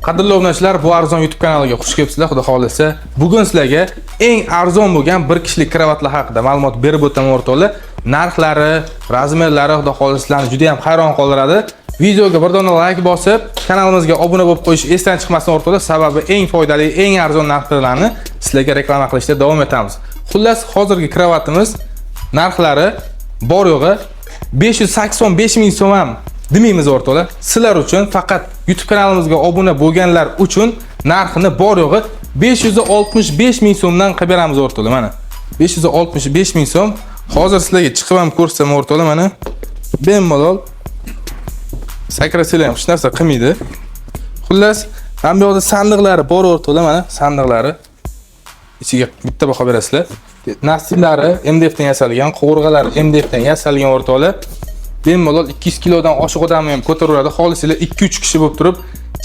Qadrli obunachilar, bu arzon YouTube kanaliga xush kelibsizlar. Xudo xohlasa, bugun sizlarga eng arzon bo'lgan bir kishilik kravatlar haqida ma'lumot berib o'taman, o'rtoqlar. Narxlari, razmerlari, Xudo xohlasa, sizlarni juda ham hayron qoldiradi. Videoga bir dona like bosib, kanalimizga obuna bo'lib qo'yish esdan chiqmasin, o'rtoqlar. Sababi eng foydali, eng arzon narxlarni sizlarga reklama qilishda davom etamiz. Xullas, hozirgi kravatimiz narxlari bor yo'g'i 585 ming so'm ham demaymiz, o'rtoqlar. Sizlar uchun, faqat YouTube kanalimizga obuna bo'lganlar uchun narxini bor yo'g'i 565 ming so'mdan qilib beramiz, o'rtoqlar, mana. 565 ming so'm. Hozir sizlarga chiqib ham ko'rsatsam, o'rtoqlar, mana, bemalol sakrasanglar ham hech narsa qilmaydi. Xullas, mana bu yoqda sandiqlari bor, o'rtoqlar, mana sandiqlari. Ichiga bitta baho berasizlar. Настил lari MDF dan yasalgan, qovurg'alari MDF dan yasalgan, o'rtoqlar. Bemalol 200 kilodan oshiq odamni ham ko'taraveradi. Xohlasanglar 2-3 kishi bo'lib turib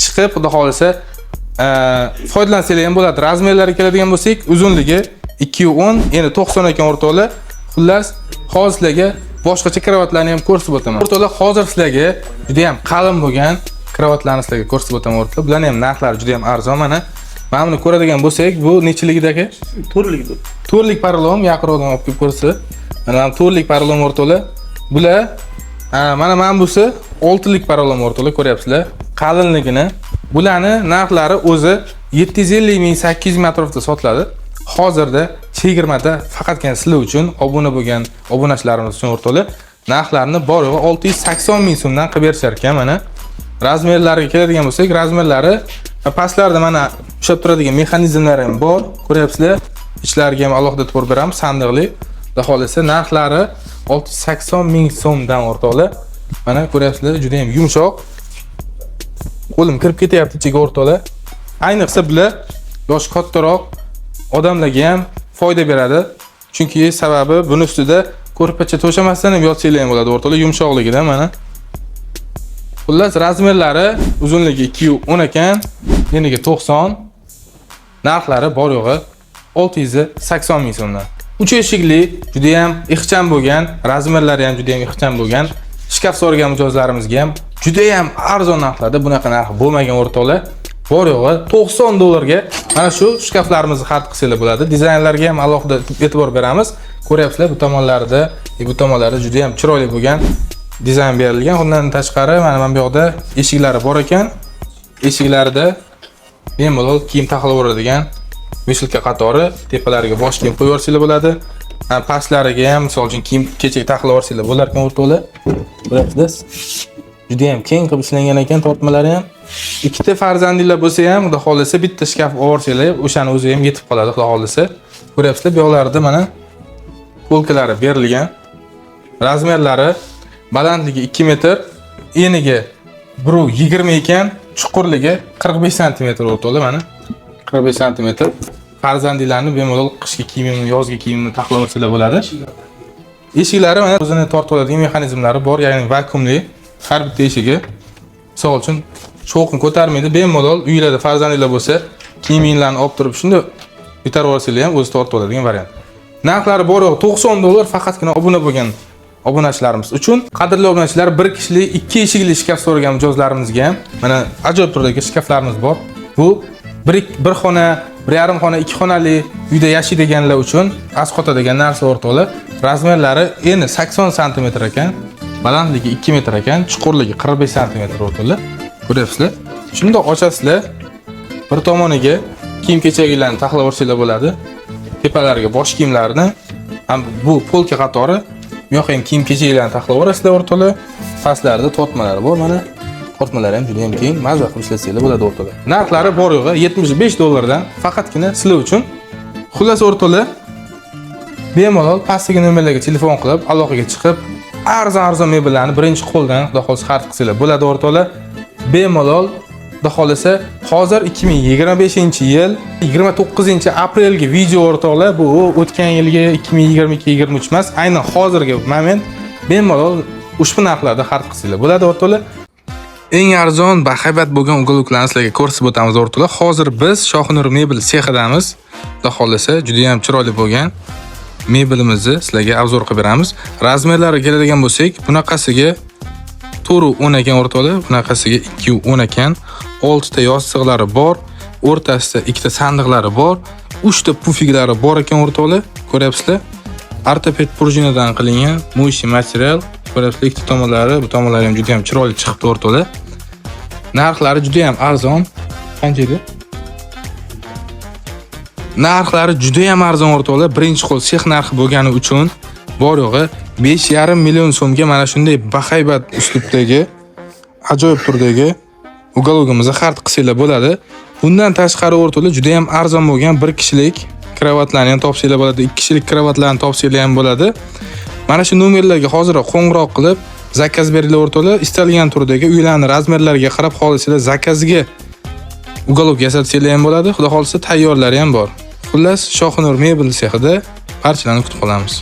chiqib, Xudo xohlasa, foydalansanglar ham bo'ladi. Razmerlariga keladigan bo'lsak, uzunligi 2.10, eni 90 ekan, o'rtoqlar. Xullas, hozir sizlarga boshqacha kravatlarni ham ko'rsatib o'taman. O'rtoqlar, hozir sizlarga juda ham qalin bo'lgan kravatlarni sizlarga ko'rsatib o'taman, o'rtoqlar. Bularning ham narxlari juda ham arzon mana. Mana buni ko'radigan bo'lsak, bu nechiligida, aka? To'rtlik bu. To'rtlik porolon, yaqinroqdan olib kelib ko'rsa. Mana bu to'rtlik porolon, o'rtoqlar. Bular ha, mana busi oltilik porolon, o'rtoqlar, ko'ryapsizlar. Qalinligini. Bularni narxlari o'zi 750 ming, 800 ming atrofida sotiladi. Hozirda chegirmada faqatgina sizlar uchun, obuna bo'lgan obunachilarimiz uchun, o'rtoqlar, narxlarni bor yo'g'i 680 ming so'mdan qilib berishar ekan, mana. Razmerlariga keladigan bo'lsak, razmerlari pastlarda mana ushlab turadigan mexanizmlari ham bor, ko'ryapsizlar. Ichlariga ham alohida e'tibor beramiz, sandiqli. Xudo xohlasa, narxlari 680 ming so'mdan, o'rtoqlar. Mana ko'ryapsizlar, juda ham yumshoq. Qo'lim kirib ketyapti ichiga, o'rtoqlar. Ayniqsa bular yoshi kattaroq odamlarga ham foyda beradi. Chunki sababi buni ustida ko'rpacha to'shamasdan ham yotsanglar ham bo'ladi, o'rtoqlar, yumshoqligida mana. Xullas, razmerlari uzunligi 2.10 ekan, eniga 90. Narxlari bor yo'g'i 680 ming so'mdan. Uch eshikli, juda ham ixcham bo'lgan, razmerlari ham juda ham ixcham bo'lgan shkaf so'ragan mijozlarimizga ham juda ham arzon narxlarda, bunaqa narx bo'lmagan, o'rtoqlar. Bor yo'g'i 90 dollarga mana shu shkaflarimizni xarid qilsanglar bo'ladi. Dizaynlarga ham alohida e'tibor beramiz. Ko'ryapsizlar, bu tomonlarida, bu tomonlarida juda ham chiroyli bo'lgan dizayn berilgan. Undan tashqari mana bu yoqda eshiklari bor ekan. Eshiklarida bemalol kiyim taxlaveradigan вешалка qatori, tepalariga bosh kiyim qo'yib yuborsanglar bo'ladi. Ha, pastlariga ham misol uchun kiyim kechak taxlab yuborsanglar bo'lar ekan, o'rtoqlar. Bilasizlar. Juda ham keng qilib ishlangan ekan tortmalari ham. Ikkita farzandinglar bo'lsa ham, Xudo xohlasa, bitta shkaf olib yuborsanglar, o'shani o'zi ham yetib qoladi, Xudo xohlasa. Ko'ryapsizlar, bu yoqlarida mana полка lari berilgan. Razmerlari balandligi 2 metr, eniga 1.20 ekan, chuqurligi 45 santimetr, o'rtoqlar, mana. 45 santimetr. Farzandinglarni bemalol qishki kiyimini, yozgi kiyimini taxlab olsalar bo'ladi. Eshiklari mana o'zini tortib oladigan mexanizmlari bor, ya'ni vakuumli har bitta eshigi. Misol uchun shovqin ko'tarmaydi, bemalol uylarda farzandinglar bo'lsa, kiyiminglarni olib turib shunda itarib olsanglar ham o'zi tortib oladigan variant. Narxlari bor yo'q 90 dollar, faqatgina obuna bo'lgan obunachilarimiz uchun. Qadrli obunachilar, bir kishilik ikki eshikli shkaf so'ragan mijozlarimizga ham mana ajoyib turdagi shkaflarimiz bor. Bu bir xona, 1,5 xona, ikki xonali uyda yashaydiganlar uchun asqotadigan narsa, o'rtoqlar. Razmerlari eni 80 santimetr ekan, balandligi 2 metr ekan, chuqurligi 45 santimetr, o'rtoqlar. Ko'ryapsizlar. Shundoq ochasizlar, bir tomoniga kiyim kechaginglarni taxlab olsanglar bo'ladi. Tepalariga bosh kiyimlarni ham, bu полка qatori, bu yoqqa ham kiyim kechaginglarni taxlab yuborasizlar, o'rtoqlar. Pastlarida tortmalari bor mana. Tortmalari ham juda ham keng, maza qilib ishlatsanglar bo'ladi, o'rtoqlar. Narxlari bor yo'g'i 75 dollardan, faqatgina sizlar uchun. Xullas, o'rtoqlar, bemalol pastdagi nomerlarga telefon qilib, aloqaga chiqib, arzon arzon mebellarni birinchi qo'ldan, Xudo xohlasa, xarid qilsanglar bo'ladi, o'rtoqlar. Bemalol, Xudo xohlasa, hozir 2025-yil 29 aprelgi video, o'rtoqlar, bu o'tgan yilgi 2022-23 emas, aynan hozirgi moment bemalol ushbu narxlarda xarid qilsanglar bo'ladi, o'rtoqlar. Eng arzon, bahaybat bo'lgan уголок larni sizlarga ko'rsatib o'tamiz, o'rtoqlar. Hozir biz Shohinur mebel sexidamiz. Xudo xohlasa, juda ham chiroyli bo'lgan mebelimizni sizlarga обзор qilib beramiz. Razmerlariga keladigan bo'lsak, bunaqasiga 4,10 ekan o'rtoqlar, bunaqasiga 2,10 ekan. 6 ta yostiqlari bor, o'rtasida ikkita sandiqlari bor, 3 ta pufiklari bor ekan o'rtoqlar, ko'ryapsizlar. Ortoped prujinadan qilingan, мощный material. Ko'ryapsizlar, ikkita tomonlari, bu tomonlari ham juda ham chiroyli chiqibdi o'rtoqlar. Narxlari juda ham arzon. Qancha edi? Narxlari juda ham arzon o'rtoqlar. Birinchi qo'l sex narxi bo'lgani uchun bor yo'g'i 5,5 million so'mga mana shunday bahaybat uslubdagi, ajoyib turdagi уголок imizni xarid qilsanglar bo'ladi. Bundan tashqari o'rtoqlar, juda ham arzon bo'lgan bir kishilik kravatlarni ham topsanglar bo'ladi, ikki kishilik kravatlarni topsanglar ham bo'ladi. Mana shu nomerlarga hoziroq qo'ng'iroq qilib заказ beringlar o'rtoqlar. Istalgan turdagi uylarni размер lariga qarab xohlasanglar заказ ga уголок yasatsanglar ham bo'ladi. Xudo xohlasa tayyorlari ham bor. Xullas, Shohinur mebel sexida barchalarni kutib qolamiz.